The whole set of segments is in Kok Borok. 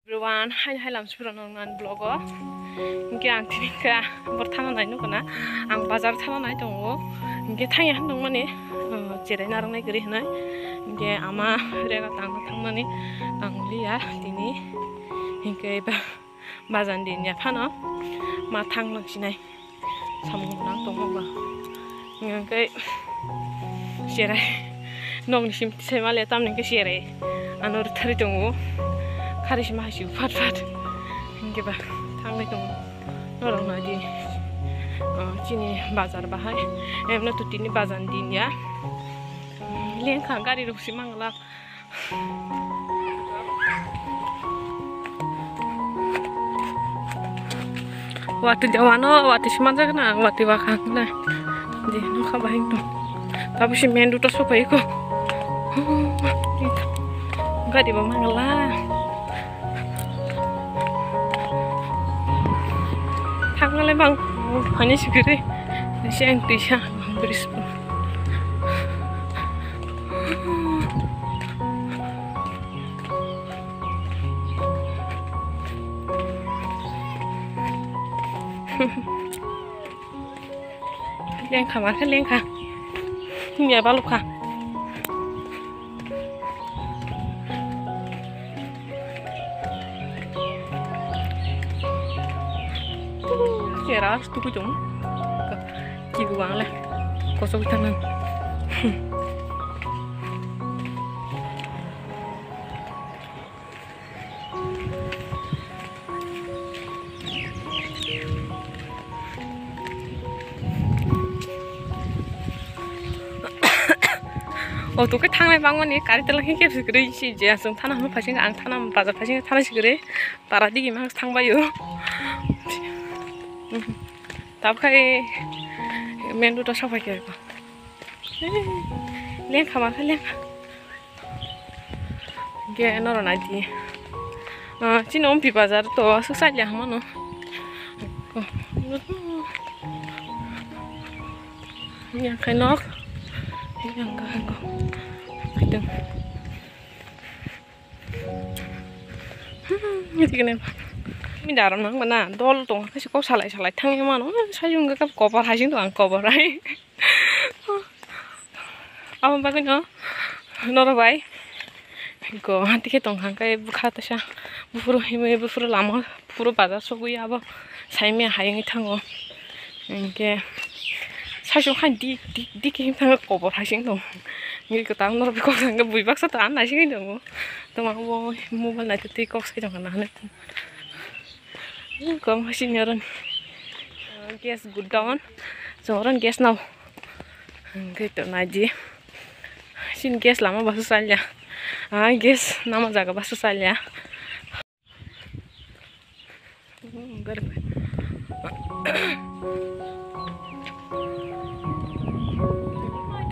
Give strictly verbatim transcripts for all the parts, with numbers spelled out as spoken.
Everyone, hai hai lam sipro nang nan vlog o. Hingke ang tini kha bor thana nai nukana. Ang bazar thana nai tongo. Hingke thangya han tongmani, uh, cherai narwk nai kwrwi hinwi. Hingke ama rega tangna thangmani tang liya tini. Hingke ba bazan din ya phano ma thang nang sinai. Samung nang tongo ba. Hingke cherai. Nokni sim tisai male tamni hingke cherai. Ano rwthari tongo. Khari sima hasi phat phat. Hingke ba thanglai tongo. Norok nai di. Ah, chini bazar bahai. Emno to tini bazan din ya. Lengkha gari rok si manglak. Watwi jawano, watwi simanjak na, watwi bakha na. Di, nokha bahai to. Tabu si main road o sopai ko. Gari bo mangla. Thangmale bang, hani sikiri. Si ang tisa, bris. Lengkha, ma khe lengkha. Himya balukha. Chera tukui tong. Kibu wang le. Kosok tanang. O to khe thangnai bangmani kari tela khe kebsi kwrwi si je aswng thana hwnwi phaising ang thana bazar phaising thana si kwrwi para digi ma thangbaio. Tabkhai main road o saphai khe lengkha ma khe lengkha. Ge norok nai di. Ah, chini ompi bazar to aswk chaliya hwnmano. Yang khai nok. Yang ga go. Aideng. Hmm, ini kene. Ini daram nang mana dol tong kasi kok salai salai thang mano. Saya juga kap kobar hajing tuh ang kobar ai. Amo bagwi no norok bai go hati khe tong kha khe bwkha tesa buphuru himwi buphuru lama buphuru bazar sogwi abo saimya hai wngwi thango hinkhe saichung kha dik dik dik khe himthango kobor hai se wngtong hinkhe kwtal norok kok sangkhe bui baksa ta naisingwi tongo tongma bo mobile naitwi twi kok sai tongkha na hinwi. Kom hai sini oro gas godown. Chwng oro gas nao. Hwnkhe to naidi. Sini gas lama basu salya. Ah, gas nama jaga basu salya.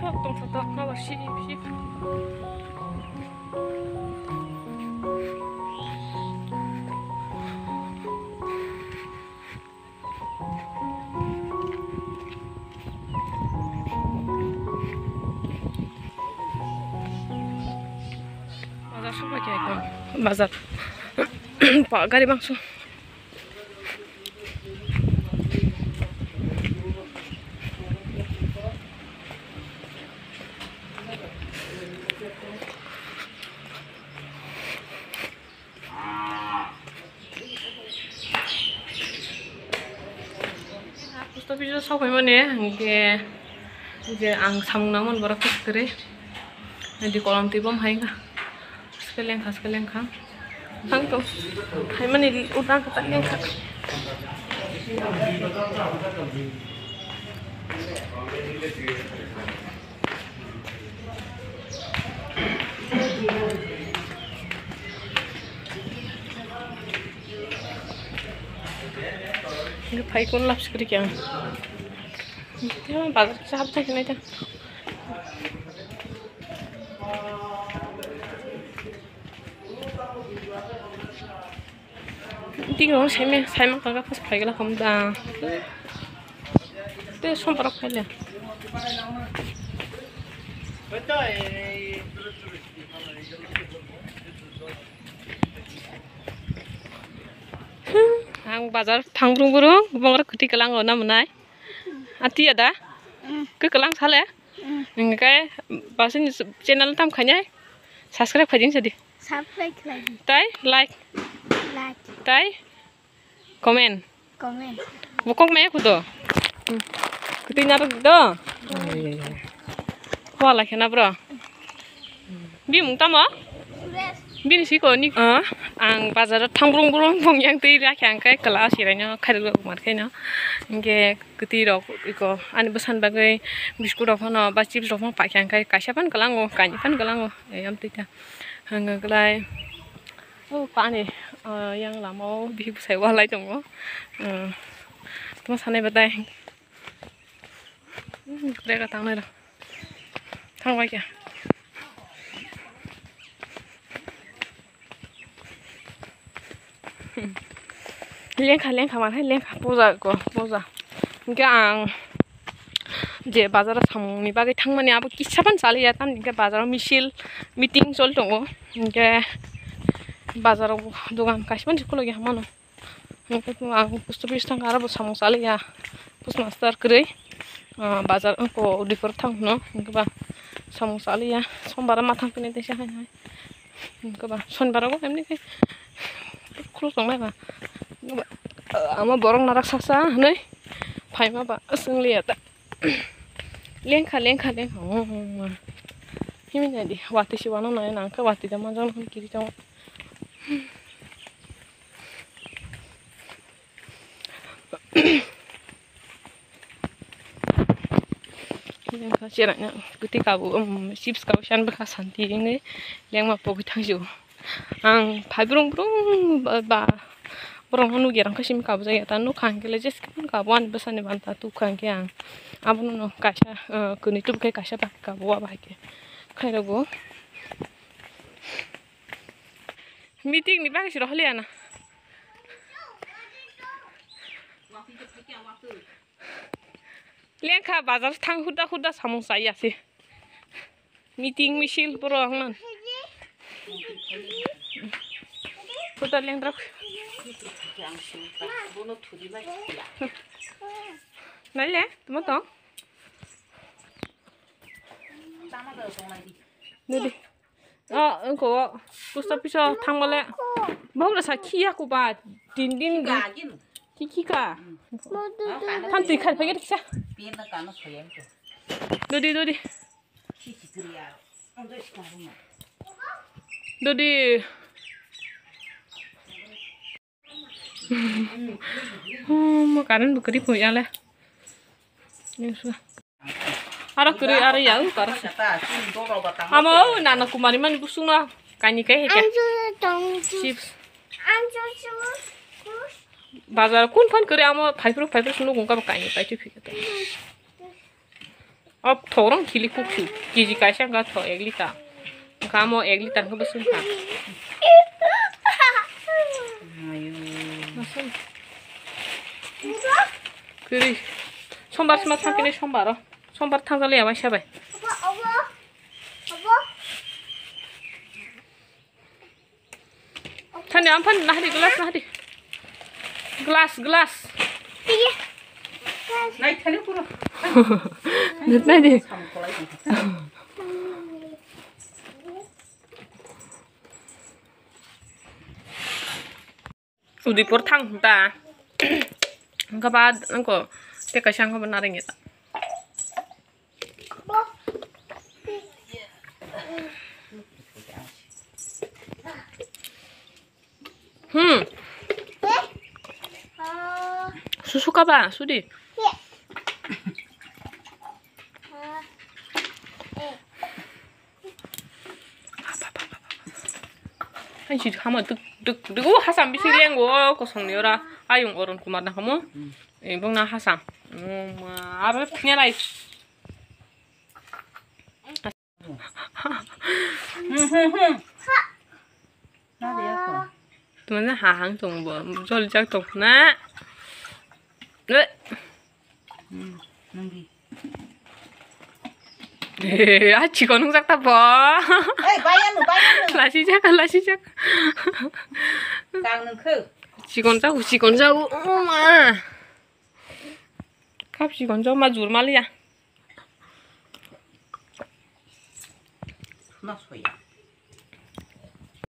Thok tong thok tong ma ba sip sip. Bazar sobai khe ekdom bazar. Pa gari bangso. Post office o sokphaimani hwnkhe je ang samung nangmani borok khe kwrwi nadi kolom twi bom hai wngkha swkang lengkha swkang lengkha thang tong phaimani uda kwtal lengkha. Phai kun lap sikri kyang. Bazar kisa hap thai nai ta. Tini rok saimang saimang kaka pas phai gala kham da. Te som parok phai le. Ang bazar thang brung brung, bongrok kwtwi kwlango na mwnai. Ati ada? Mm. Kwklang sale? Mm. Hingke basini channel tam khainai. Subscribe khaijing sadi. Subscribe khlai di. Tai like. Like. Tai comment. Comment. Bokong maya kudo. Hmm. Kuti narok do. Wala khena bro. Bimung tamo? Bini siko ni. Ah, ang bazar thang brung brung bong yang tei rakhe ang kai kala sirai no khairok mar khe no. Hingke kuti rok iko ani bwsan bagwi biscuit rok phano ba chips rok phano pakhe ang kai kaisa phan kalango kaini phan kalango. Ayam tei ta. Hangga glai. O pani, ah, yang lama o bihik bwsai walai tongo. Ah, tamo sanai batai. Hmm, bwsai ka tangnai rw. Thang bai kha. Lengkha, lengkha, manhai lengkha, poja ko, poja. Hingke ang je bazar o samung ni bagwi thangmani abo kisa phano chaliya, tamni hingke bazar o misil, meeting choli tongo. Hingke bazar o dogan kaisa phano se khulukya mano. Hingke ang post office thangkha, aro bo samung chaliya, post master kwrwi, ah, bazar o ko dikor thang hino, hingke ba samung chaliya, sombar ma thang phini teisa hai hai. Hingke ba sonbar o emni khe khuluk tongnai ba. Hingke ba, ah, ama borok narak sasa hinui phaima ba chwng liya ta. Lengkha, lengkha, lengkha. Oh, oh, oh. Himni nai di, watwi se wano nai nang khe watwi da manjak nang kiri tongo. Lengkha cheraino kwtwi kabo, um, chips kabo san bwkha santi wngwi lengma pogwi thangsi o. Ang phai brung brung ba, ba, borokno nukya rang khe simi kabujak ya ta nukha hwnkhe le jesa khe kabo ani bwsani banta tukha hwnkhe ang abono no kaisa, uh, kwnwi tubukhe kaisa bakhe kabo wa bahai khe khairokgo. Meeting ni bagwi se rohorliya na. Lengkha bazar thang huda huda samung chaya se. Meeting misil borok nang. Huda lengdrak. Naile, tamo tong. Nadi. Oh, engko post office o thangmale. Bohok rasa khiya ko ba. Din din di. Ki ki ka. Than twi khai phai kisa. Dodi, dodi. Dodi. Hmm, mo current bo kwrwi phunukya le. Aro kwrwi, aro ya, u karo. Amo, u nana kumari mani busung na kaini kai hekya. Chips. Bazar kun phan kwrwi amo phaiphru phaiphru sunu gungka ba kaini kai tu phikata. Ob thorong khili kuksu, K G kaisa wngkha tho ek liter. Wngkha amo ek liter wngkha bwswk wngkha. Kwrwi. Sombar sima thang kini sombar o. Sombar thang jali ya waisa bai. Thani, ang phan nahari, glass nahari. Glass, glass. Nai thani puro. Nai di. Udaipur thang ta. Engka ba engko te kaisa engko ba nareng ya ta. Hmm. Susu kaba, sudi. Hai si hama duk duk duk, o hasam bisi lengo, o kosong ni ora ayung Oron Kumar na hamo. Ebong na hasam. Aro phinya nai. Tumana hahang tong bo, jol jak tong na. Eh. Eh, a chikon jak ta bo. Eh, bayanu, bayanu. Lasi jak, lasi jak. Kang nung khu. Chikon jago, chikon jago. Oh ma. Kap chikon jago ma jur maliya. Khna soya.